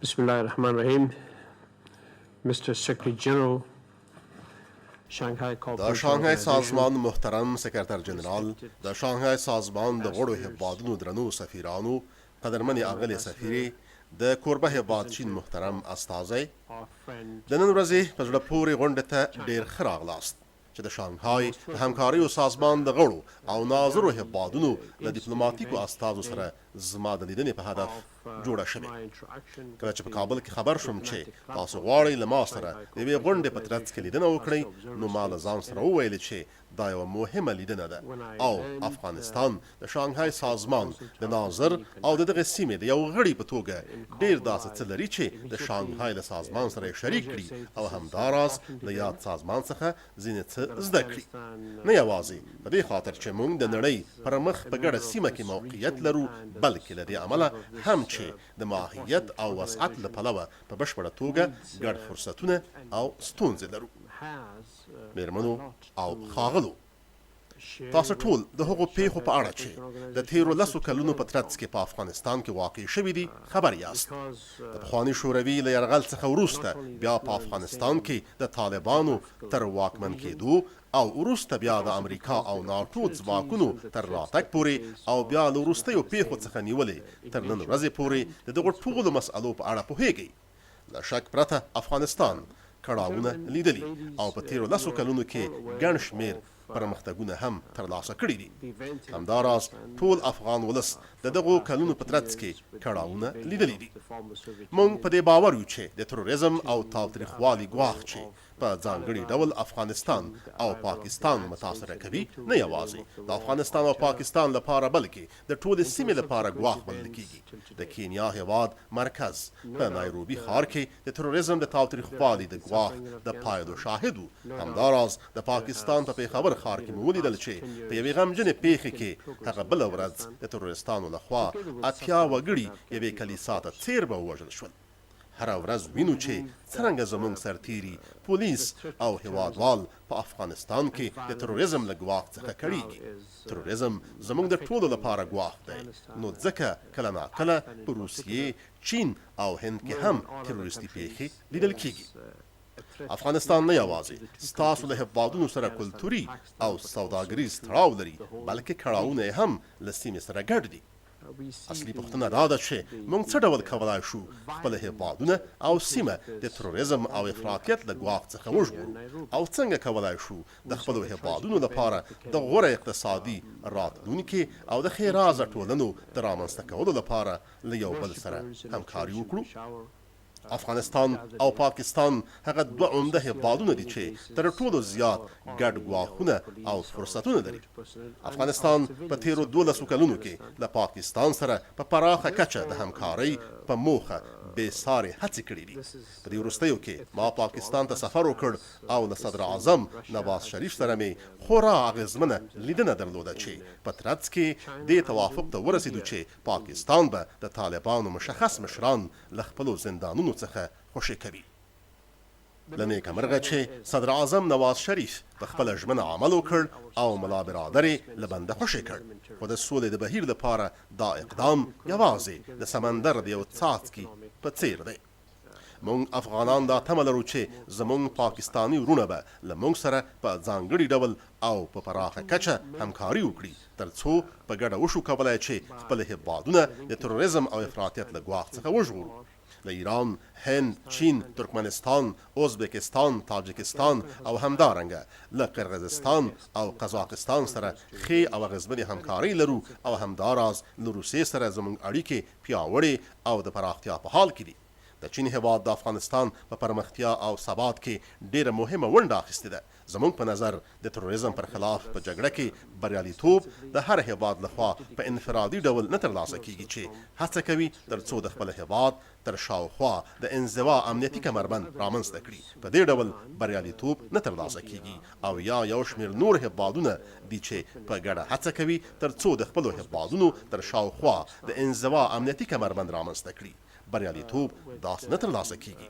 بسم الله الرحمن الرحیم Mr. Secretary General Shanghai د شانګهای سازمان محترم سکرتر جنرال، د شانګهای سازمان د غړو هېوادونو درنو سفیرانو، قدرمنې اغلې سفیرې، د کوربه هېواد چین محترم استازی، د نن ورځې په زړه پورې غونډې ته ډېر ښه راغلاست. چې د شانګهای د همکاریو سازمان د غړو او ناظرو هېوادونو له دیپلوماتیکو استازو سره زما د لیدنې په هدف جوړه شوې. کله چې په کابل کې خبر شوم چې تاسو غواړئ له ما سره د یوې غونډې په ترڅ کې لیدنه وکړئ، نو ما له ځان سره وویل چې دا یوه مهمه لیدنه ده او افغانستان د شانګهای سازمان د ناظر او د دغې سیمې د یو غړي په توګه ډېر داسې څه لري چې د شانګهای له سازمان سره یې شریک کړي او همداراز له یاد سازمان څخه ځینې څه زده کړي. نه یوازې په دې خاطر چې موږ د نړۍ پر مخ په ګډه سیمه کې موقعیت لرو، بلکې له دې امله هم چې د ماهیت او وسعت له پلوه په بشپړه توګه ګډ فرصتونه او ستونزې لرو. مېرمنو او ښاغلو! تاسو ټول د هغو پېښو په اړه چې د تېرو لسو کلونو په ترڅ کې په افغانستان کې واقع شوي دي، خبر یاست. د پخواني شوروي له یرغل څخه وروسته بیا په افغانستان کې د طالبانو تر واکمن کېدو او وروسته بیا د امریکا او ناټو ځواکونو تر راتګ پورې او بیا له وروستیو پېښو څخه نیولې تر نن ورځې پورې د دغو ټولو مسئلو په اړه پوهېږئ. له شک پرته افغانستان کړاوونه لیدلي او په تېرو لسو کلونو کې ګڼ شمېر پرمختګونه هم ترلاسه کړي دي. همداراز ټول افغان ولس د دغو کلونو په ترڅ کې کړاوونه لیدلي دي. موږ په دې باور یو چې د تروریزم او تاوتریخوالي ګواښ چې په ځانګړي ډول افغانستان او پاکستان متاثره کوي، نه یوازې د افغانستان او پاکستان لپاره بلکې د ټولې سیمې لپاره ګواښ بلل کېږي. د کینیا هېواد مرکز په نایروبي ښار کې د تروریزم د تاوتریخوالي د ګواښ د پایلو شاهد وو. همداراز د پاکستان په پېښور ښار کې مو ولیدل چې په یوې غمجنې پېښې کې هغه بله ورځ د تروریستانو له خوا 80 وګړي یوې کلیسا ته څېرمه ووژل شول. هره ورځ وینو چې څرنګه زمونږ سرتیري، پولیس او هیوادوال په افغانستان کې د تروریزم له ګواښ څخه کړیږي. تروریزم زمونږ د ټولو لپاره ګواښ دی، نو ځکه کله ناکله په روسیې، چین او هند کې هم تروریستي پیښې لیدل کیږي. افغانستان نه یوازې ستاسو له هیوادونو سره کلتوري او سوداګریز تړاو لري، بلکې کړاوونه یې هم له سیمې سره ګډ دي. اصلي پوښتنه دا ده چې موږ څه ډول کولای شو خپل هېوادونه او سیمه د تروریزم او افراطیت له ګواښ څخه وژغورو او څنګه کولای شو د خپلو هېوادونو لپاره د غوره اقتصادي راتلونکې او د ښېرازه ټولنو د رامنځته کولو لپاره له یو بل سره همکاري وکړو؟ افغانستان او پاکستان هغه دوه عمده هېوادونه دي چې تر ټولو زیات ګډ ګواښونه او فرصتونه لري. افغانستان په تېرو دولسو کلونو کې له پاکستان سره په پراخه کچه د همکارۍ په موخه بې سارې هڅې کړې دي. په دې وروستیو کې ما پاکستان ته سفر وکړ او له صدراعظم نواز شریف سره مې خورا اغېزمنه لیدنه درلوده چې په ترڅ کې دې توافق ته ورسېدو چې پاکستان به د طالبانو مشخص مشران له خپلو زندانونو څخه خوشې کوي. له نېکه مرغه چې صدراعظم نواز شریف په خپله ژمنه عمل وکړ او ملا برادر یې له بنده خوشې کړ، خو د سولې د بهیر لپاره دا اقدام یوازې د سمندر د یو څاڅکي په څېر دی. موږ افغانان دا تمه لرو چې زموږ پاکستاني وروڼه به له موږ سره په ځانګړي ډول او په پراخه کچه همکاري وکړي تر څو په ګډه وشو کولای چې خپل هېوادونه د تروریزم او افراطیت له ګواښ څخه وژغورو. له ایران، هند، چین، ترکمنستان، ازبیکستان، تاجکستان او همدارنګه له قرغزستان او قزاقستان سره ښې او اغېزمنې همکارۍ لرو او همداراز له روسیې سره زموږ اړیکې پیاوړې او د پراختیا په حال کې دي. د چین هېواد د افغانستان په پرمختیا او ثبات کې ډېره مهمه ونډه اخیستې ده. زموږ په نظر د تروریزم پر خلاف په جګړه کې بریالیتوب د هر هېواد له خوا په انفرادي ډول نه ترلاسه کېږي چې هڅه کوي تر څو د خپل هېواد تر شاوخوا د انزوا امنیتي کمربند رامنځته کړي، په دې ډول بریالیتوب نه ترلاسه کېږي او یا یو شمېر نور هېوادونه دي چې په ګډه هڅه کوي تر څو د خپلو هېوادونو تر شاوخوا د انزوا امنیتي کمربند رامنځته کړي، بریالیتوب داسې نه ترلاسه کېږي.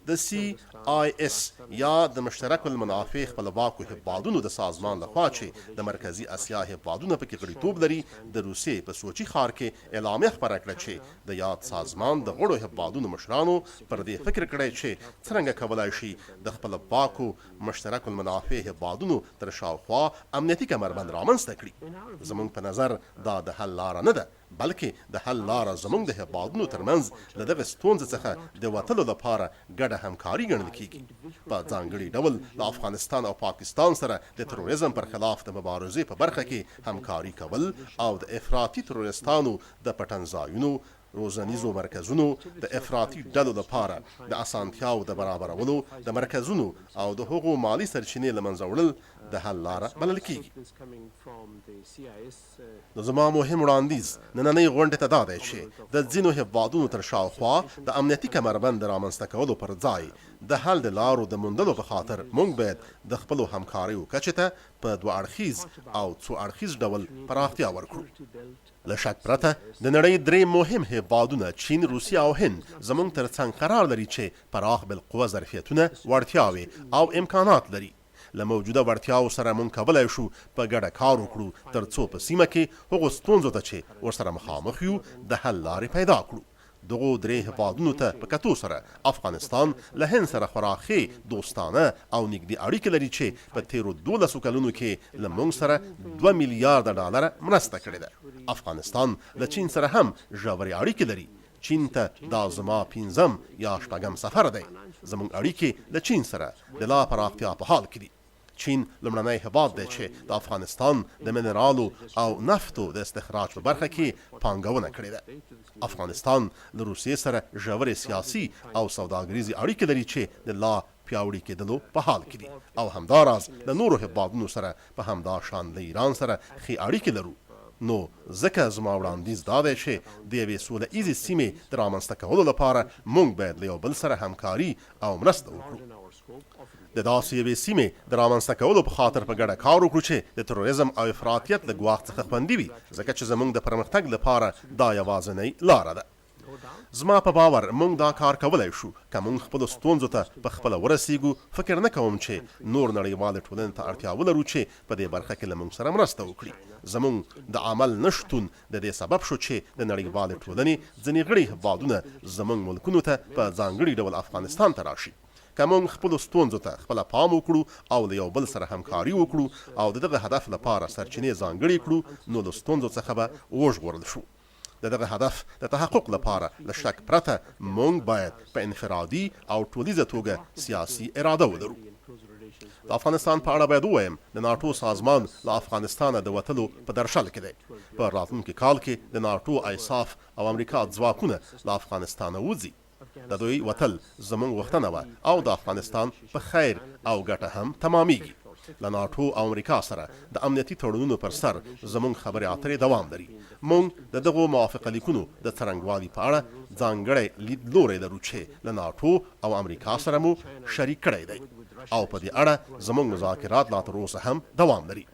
د د سي آی اس یا د مشترک المنافع خپلواکو هېوادونو د سازمان له خوا چې د مرکزي اسیا هېوادونه پکې غړیتوب لري، د روسیې په سوچي ښار کې اعلامیه خپره کړه چې د یاد سازمان د غړو هېوادونو مشرانو پر دې فکر کړی چې څرنګه کولای شي د خپلواکو مشترک المنافع هېوادونو تر شاوخوا امنیتي کمربند رامنځته کړي. زموږ په نظر دا د حل لاره نه ده، بلکې د حل لاره زموږ د هېوادونو ترمنځ له دغې ستونزې څخه د وتلو لپاره ګډه همکاري ګڼل کېږي. په ځانګړي ډول له افغانستان او پاکستان سره د ترورېزم پر خلاف د مبارزې په برخه کې همکاري کول او د افراطي ترورېستانو د پټنځایونو، روزنیزو مرکزونو، د افراطي ډلو لپاره د اسانتیاوو د برابرولو د مرکزونو او د هغو مالي سرچینې له منځه وړل د حل لاره بلل کېږي. نو زما مهم وړاندیز نننۍ غونډې ته دا دی چې د ځینو هېوادونو تر شاوخوا د امنیتي کمربند د رامنځته کولو پر ځای د حل د لارو د موندلو په خاطر مونږ باید د خپلو همکاریو کچې ته په دوه اړخیز او څو اړخیز ډول پراختیا ورکړو. له شک پرته د نړۍ درې مهم هېوادونه چین، روسیه او هند زمونږ تر څنګ قرار لري چې پراخ بالقوه ظرفیتونه، وړتیاوې او امکانات لري. له موجوده وړتیاوو سره مونږ کولای شو په ګډه کار وکړو تر څو په سیمه کې هغو ستونزو ته چې ورسره مخامخ یو د حل لارې پیدا کړو. دغو درې هېوادونو ته په کتو سره افغانستان له هند سره خورا ښې دوستانه او نږدې اړیکې لري چې په تېرو دولسو کلونو کې له مونږ سره دوه میلیارده ډالره مرسته کړې ده. افغانستان له چین سره هم ژورې اړیکې لري. چین ته دا زما پنځم یا شپږم سفر دی. زموږ اړیکې له چین سره د لا پراختیا په حال کې دي. چین لومړنی هېواد دی چې د افغانستان د منرالو او نفتو د استخراج په برخه کې پانګونه کړې ده. افغانستان له روسیې سره ژورې سیاسي او سوداګریزې اړیکې لري چې د لا پیاوړي کېدلو په حال کې دي او همداراز له نورو هېوادونو سره په همدا شان له ایران سره ښې اړیکې لرو، نو ځکه زما وړاندیز دا دی چې د یوې سوله ایزې سیمې د رامنځته کولو لپاره مونږ باید له یو بل سره همکاري او مرسته وکړو. د داسې یوې سیمې د رامنځته کولو په خاطر په ګډه کار وکړو چې د تروریزم او افراطیت له ګواښ څخه خوندي وي، ځکه چې زمونږ د پرمختګ لپاره دا یوازنۍ لاره ده. زما په باور مونږ دا کار کولای شو، که مونږ خپلو ستونزو ته په خپله ورسیږو، فکر نه کوم چې نور نړیوالې ټولنې ته اړتیا ولرو چې په دې برخه کې له مونږ سره مرسته وکړي. زمونږ د عمل نه شتون د دې سبب شو چې د نړیوالې ټولنې ځینې غړي هېوادونه زمونږ ملکونو ته په ځانګړي ډول افغانستان ته راشي. که مونږ خپلو ستونزو ته خپله پام وکړو او له یو بل سره همکاري وکړو او د دغه هدف لپاره سرچینې ځانګړې کړو، نو له ستونزو څخه به وژغورل شو. د دغه هدف د تحقق لپاره له شک پرته مونږ باید په انفرادي او ټولیزه توګه سیاسي اراده ولرو. د افغانستان په اړه باید ووایم، د ناټو سازمان له افغانستانه د وتلو په درشل کې دی. په راتلونکي کال کې د ناټو، ایساف او امریکا ځواکونه له افغانستانه وځي. د دوی وتل زمونږ غوښتنه وه او د افغانستان په خیر او ګټه هم تمامیږي. له ناټو او امریکا سره د امنیتي تړونونو پر سر زمونږ خبرې اترې دوام لري. مونږ د دغو موافقه لیکونو د څرنګوالي په اړه ځانګړی لید لوری لرو چې له ناټو او امریکا سره مو شریک کړی دی او په دې اړه زمونږ مذاکرات لا تر اوسه هم دوام لري.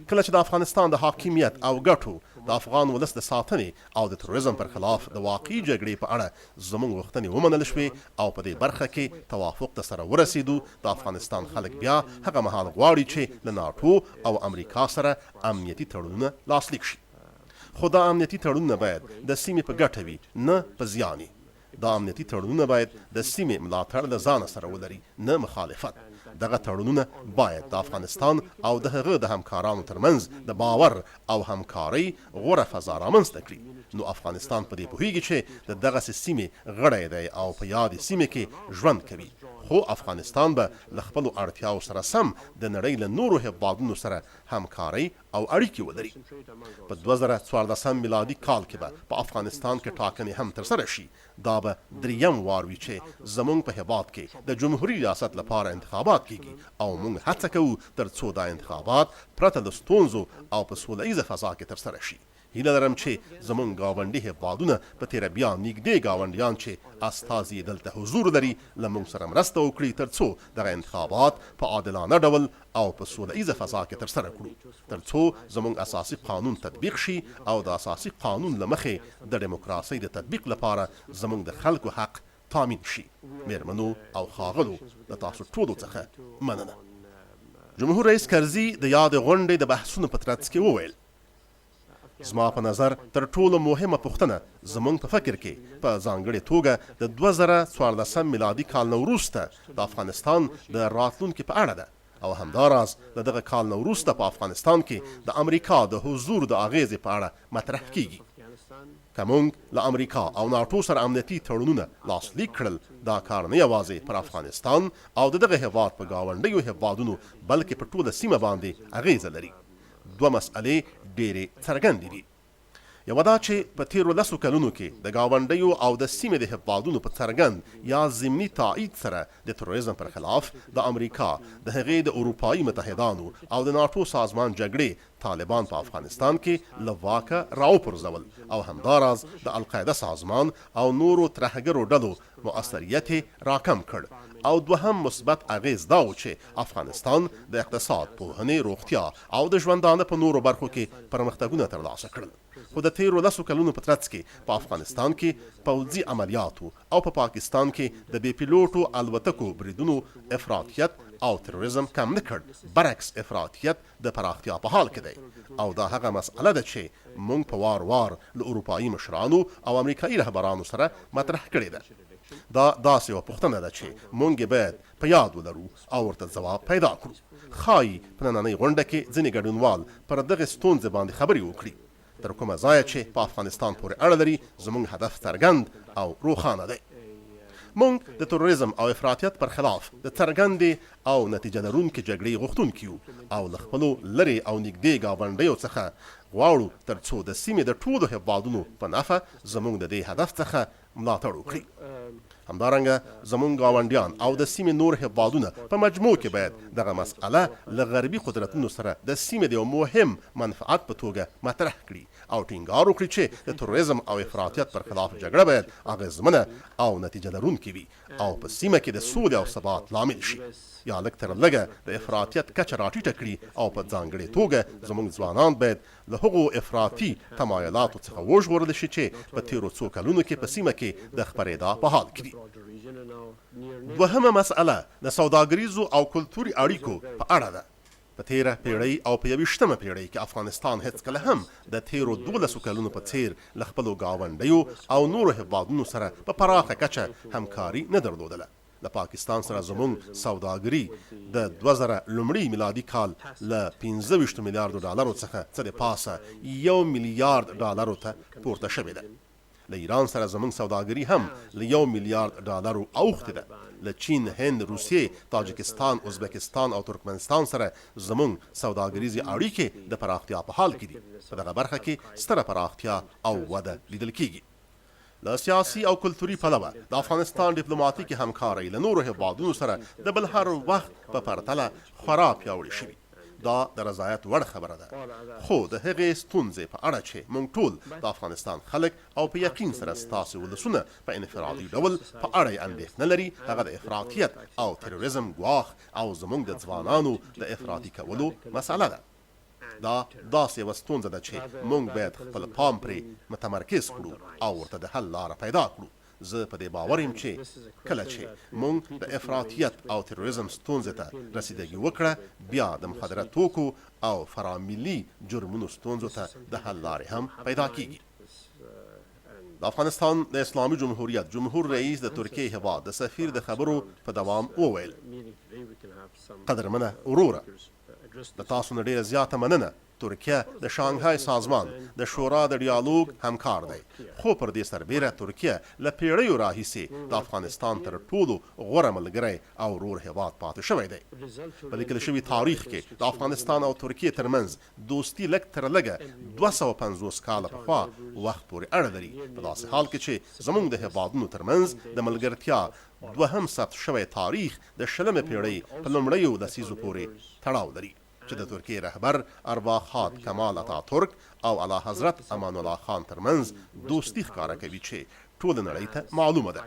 کله چې د افغانستان د حاکمیت او ګټو، د افغان ولس د ساتنې او د تروریزم پر خلاف د واقعي جګړې په اړه زموږ غوښتنې ومنل شوې او په دې برخه کې توافق ته سره ورسېدو، د افغانستان خلک بیا هغه مهال غواړي چې له ناټو او امریکا سره امنیتي تړونونه لاسلیک شي. خو دا امنیتي تړونونه باید د سیمې په ګټه وي، نه په زیان یې. دا امنیتي تړونونه باید د سیمې ملاتړ له ځانه سره ولري، نه مخالفت. دغه تړونونه باید د افغانستان او د هغه د همکارانو ترمنځ د باور او همکارۍ غوره فضا رامنځته کړي. نو افغانستان په دې پوهېږي چې د دغسې سیمې غړی دی او په یادې سیمې کې ژوند کوي، خو افغانستان به له خپلو اړتیاوو سره سم د نړۍ له نورو هېوادونو سره همکارۍ او اړیکې ولري. په 2014 میلادي کال کې به په افغانستان کې ټاکنې هم ترسره شي، دا به دریم وار وي چې زمونږ په هېواد کې د جمهوري ریاست لپاره انتخابات کېږي او مونږ هڅه کوو تر څو دا انتخابات پرته له ستونزو او په سوله ییزه فضا کې ترسره شي. هیله لرم چې زمونږ ګاونډي هېوادونه په تېره بیا نږدې ګاونډیان چې استازي یې دلته حضور لري له مونږ سره مرسته وکړي تر څو دغه انتخابات په عادلانه ډول او په سوله ایزه فضا کې ترسره کړو تر څو زمونږ اساسي قانون تطبیق شي او د اساسي قانون له مخې د ډیموکراسۍ د تطبیق لپاره زمونږ د خلکو حق تامین شي. مېرمنو او ښاغلو له تاسو ټولو څخه مننه. جمهور رئیس کرزي د یادې غونډې د بحثونو په ترڅ کې وویل، زما په نظر تر ټولو مهمه پوښتنه زمونږ په فکر کې په ځانګړې توګه د 2014 میلادي کال نه وروسته د افغانستان د راتلونکې په اړه ده او همداراز له دغه کال نه وروسته په افغانستان کې د امریکا د حضور د اغېزې په اړه مطرح کېږي. که مونږ له امریکا او ناټو سره امنیتي تړونونه لاسلیک کړل، دا کار نه یوازې پر افغانستان او د دغه هېواد په ګاونډیو هېوادونو بلکې په ټوله سیمه باندې اغېزه لري. دوه مسئلې ډېرې څرګندې دي. یوه دا چې په تېرو لسو کلونو کې د ګاونډیو او د سیمې د هېوادونو په څرګند یا ضمني تائید سره د تروریزم پر خلاف د امریکا، د هغې د اروپايي متحدانو او د ناټو سازمان جګړې طالبان په افغانستان کې له واکه راوپرځول او همداراز د القاعده سازمان او نورو ترهګرو ډلو مؤثریت یې راکم کړ او دوهم مثبت اغېز دا و چې افغانستان د اقتصاد، پوهنې، روغتیا او د ژوندانه په نورو برخو کې پرمختګونه ترلاسه کړل. خو د تېرو لسو کلونو په ترڅ کې په افغانستان کې پوځي عملیاتو او په پاکستان کې د بې پیلوټو الوتکو بریدونو افراطیت او تروریزم کم نه کړ، برعکس افراطیت د پراختیا په حال کې دی او دا هغه مسئله ده چې مونږ په وار وار له اروپايي مشرانو او امریکايي رهبرانو سره مطرح کړې ده. دا داسې یوه پوښتنه ده چې مونږ یې باید په یاد ولرو او ورته ځواب پیدا کړو. ښايي په نننۍ غونډه کې ځینې ګډونوال پر دغې ستونزې باندې خبرې وکړي. تر کومه ځایه چې په افغانستان پورې اړه لري، زمونږ هدف څرګند او روښانه دی. مونږ د تروریزم او افراطیت پر خلاف د څرګندې او نتیجه لرونکې جګړې غوښتونکي یو او له خپلو لرې او نږدې ګاونډیو څخه غواړو تر څو د سیمې د ټولو هېوادونو په نفع زمونږ د دې هدف څخه ملاتړ وکړي. همدارنګه زمونږ ګاونډیان او د سیمې نور هېوادونه په مجموع کې باید دغه مسئله له غربي قدرتونو سره د سیمې د یو مهم منفعت په توګه مطرح کړي او ټینګار وکړي چې د تروریزم او افراطیت پر خلاف جګړه باید اغېزمنه او نتیجه لرونکې وي او په سیمه کې د سولې او ثبات لامل شي یا لږ تر لږه د افراطیت کچه راټیټه کړي او په ځانګړې توګه زمونږ ځوانان باید له هغو افراطي تمایلاتو څخه وژغورل شي چې په تېرو څو کلونو کې په سیمه کې د خپرېدا په حال کې دي. دوهمه مسئله د سوداګریزو او کلتوري اړیکو په اړه ده. په تېره پېړۍ او په یوویشتمه پېړۍ کې افغانستان هېڅکله هم د تېرو دولسو کلونو په څېر له خپلو ګاونډیو او نورو هېوادونو سره په پراخه کچه همکاري نه درلودله. له پاکستان سره زمونږ سوداګري د 2000 لومړي میلادي کال له 25 میلیاردو ډالرو څخه څه د پاسه یو میلیارد ډالرو ته پورته شوې ده. له ایران سره زمونږ سوداګري هم له یو میلیارد ډالرو اوښتې ده. له چین، هند، روسیې، تاجکستان، ازبکستان او ترکمنستان سره زمونږ سوداګریزې اړیکې د پراختیا په حال کې دي. په دغه برخه کې ستره پراختیا او وده لیدل کیږي. له سیاسي او کلتوري پلوه د افغانستان ډیپلوماتیکې همکارۍ له نورو هېوادونو سره د بل هر وخت په پرتله خورا پیاوړې شوي. دا د رضایت وړ خبره ده، خو د هغې ستونزې په اړه چې مونږ ټول د افغانستان خلک او په یقین سره ستاسې ولسونه په انفرادي ډول په اړه یې اندېښنه لري، هغه د افراطیت او تروریزم ګواښ او زمونږ د ځوانانو د افراطي کولو مسئله ده. دا داسې یوه ستونزه ده چې مونږ باید خپل پام پرې متمرکز کړو او ورته د حل لاره پیدا کړو. زه په دې باور یم چې کله چې مونږ د افراطیت او تروریزم ستونزې ته رسیدګي وکړه، بیا د مخدره توکو او فراملي جرمونو ستونزو ته د حل لارې هم پیدا کیږي. د افغانستان د اسلامي جمهوریت جمهور رئیس د ترکیې هېواد د سفیر د خبرو په دوام وویل، قدرمنه وروره! له تاسو نه ډېره زیاته مننه، ترکیه د شانګهای سازمان د شورا د ډیالوګ همکار دی، خو پر دې سربېره ترکیه له پېړیو راهیسې د افغانستان تر ټولو غوره ملګری او ورور هېواد پاتې شوی دی. په لیکل شوي تاریخ کې د افغانستان او ترکیې ترمنځ دوستي لږ تر لږه 250 کاله پخوا وخت پورې اړه لري، په داسې حال کې چې زمونږ د هېوادونو ترمنځ د ملګرتیا دوهم ثبت شوی تاریخ د شلمې پېړۍ په لومړیو لسیزو پورې تړاو لري چې د ترکیې رهبر ارواښاد کمال اتاترک او اعلیحضرت امان الله خان ترمنځ دوستي ښکاره کوي چې ټوله نړۍ ته معلومه ده.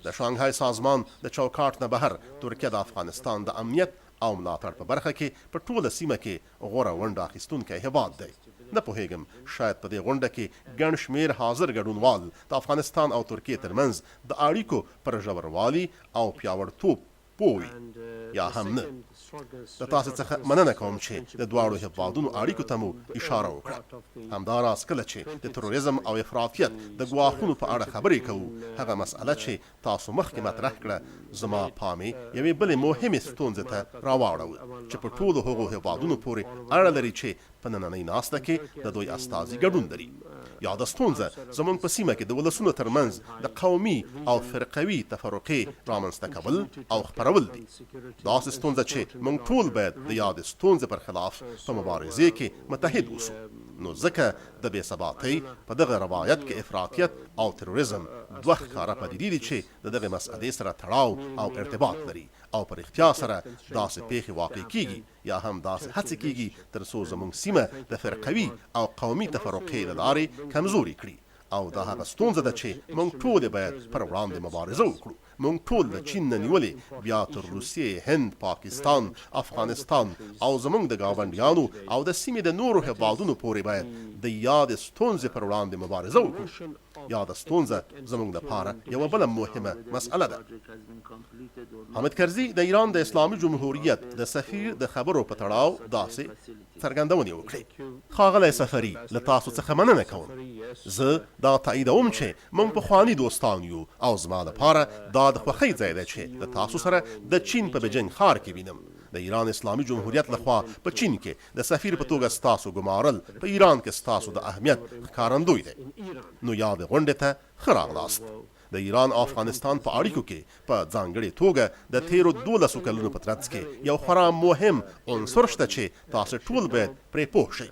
د شانګهای سازمان د چوکاټ نه بهر ترکیه د افغانستان د امنیت او ملاتړ په برخه کې په ټوله سیمه کې غوره ونډه اخیستونکی هېواد دی. نه پوهېږم، شاید په دې غونډه کې ګڼ شمېر حاضر ګډونوال د افغانستان او ترکیې ترمنځ د اړیکو پر ژوروالي او پیاوړتوب پوه وي یا هم نه. له تاسې څخه مننه کوم چې د دواړو هېوادونو اړیکو ته مو اشاره وکړه. همداراز کله چې د تروریزم او افراطیت د ګواښونو په اړه خبرې کوو، هغه مسئله چې تاسو مخکې مطرح کړه، زما پام یې یوې بلې مهمې ستونزې ته راواړاوه چې په ټولو هغو هېوادونو پورې اړه لري چې په نننۍ ناسته کې د دوی استازي ګډون لري. یاده ستونزه زموږ په سیمه کې د ولسونو تر منځ د قومي او فرقوي تفرقې رامنځته کول او خپرول دي. داسې ستونزه چې موږ ټول باید د یادې ستونزې پر خلاف په مبارزې کې متحد اوسو. نو ځکه د بې ثباتۍ په دغه روایت کې افراطیت او تروریزم دوه ښکاره پدیدې دي چې د دغې مسئلې سره تړاو او ارتباط لري او په رښتیا سره داسې پېښې واقع کېږي یا هم داسې هڅې کېږي تر څو زموږ سیمه د فرقوي او قومي تفرقې له لارې کمزورې کړي او دا هغه ستونزه ده چې موږ ټول یې باید پر وړاندې مبارزه وکړو. موږ ټول له چین نه نیولې بیا تر روسیې، هند، پاکستان، افغانستان او زموږ د ګاونډیانو او د سیمې د نورو هېوادونو پورې باید د یادې ستونزې پر وړاندې مبارزه وکړو. یاده ستونزه زموږ لپاره یوه بله مهمه مسئله ده. حامد کرزي د ایران د اسلامي جمهوریت د سفیر د خبرو په تړاو داسې څرګندونې وکړې. ښاغلی سفري، له تاسو څخه مننه کوم. زه دا تاییدوم چې موږ پخواني دوستان یو او زما لپاره دا د خوښۍ ځای دی چې له تاسو سره د چین په بیجنګ ښار کې وینم. د ایران اسلامي جمهوریت له خوا په چین کې د سفیر په توګه ستاسو ګمارل په ایران کې ستاسو د اهمیت ښکارندوی دی. نو یادې غونډې ته ښه راغلاست. د ایران او افغانستان په اړیکو کې په ځانګړې توګه د تېرو دولسو کلونو په ترڅ کې یو خورا مهم عنصر شته چې تاسې ټول باید پرې پوه شئ.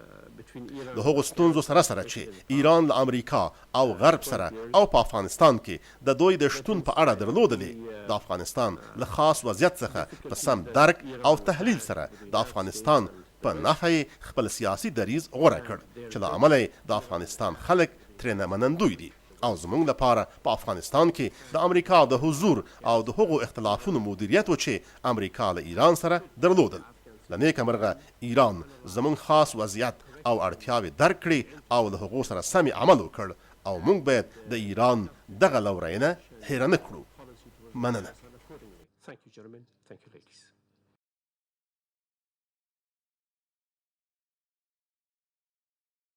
د هغو ستونزو سره سره چې ایران له امریکا او غرب سره او په افغانستان کې د دوی د شتون په اړه درلودلې، د افغانستان له خاص وضعیت څخه په سم درک او تحلیل سره د افغانستان په نفع یې خپل سیاسي دریځ غوره کړ چې له امله یې د افغانستان خلک ترېنه منندوی دي. او زمونږ لپاره په افغانستان کې د امریکا د حضور او د هغو اختلافونو مدیریت و چې امریکا له ایران سره درلودل. له نیکه مرغه ایران زمونږ خاص وضعیت او اړتیاوې درک کړې او له هغو سره سم یې عمل وکړ او مونږ باید د ایران دغه لورینه هیره نه کړو. مننه. Thank you, gentlemen. Thank you, ladies.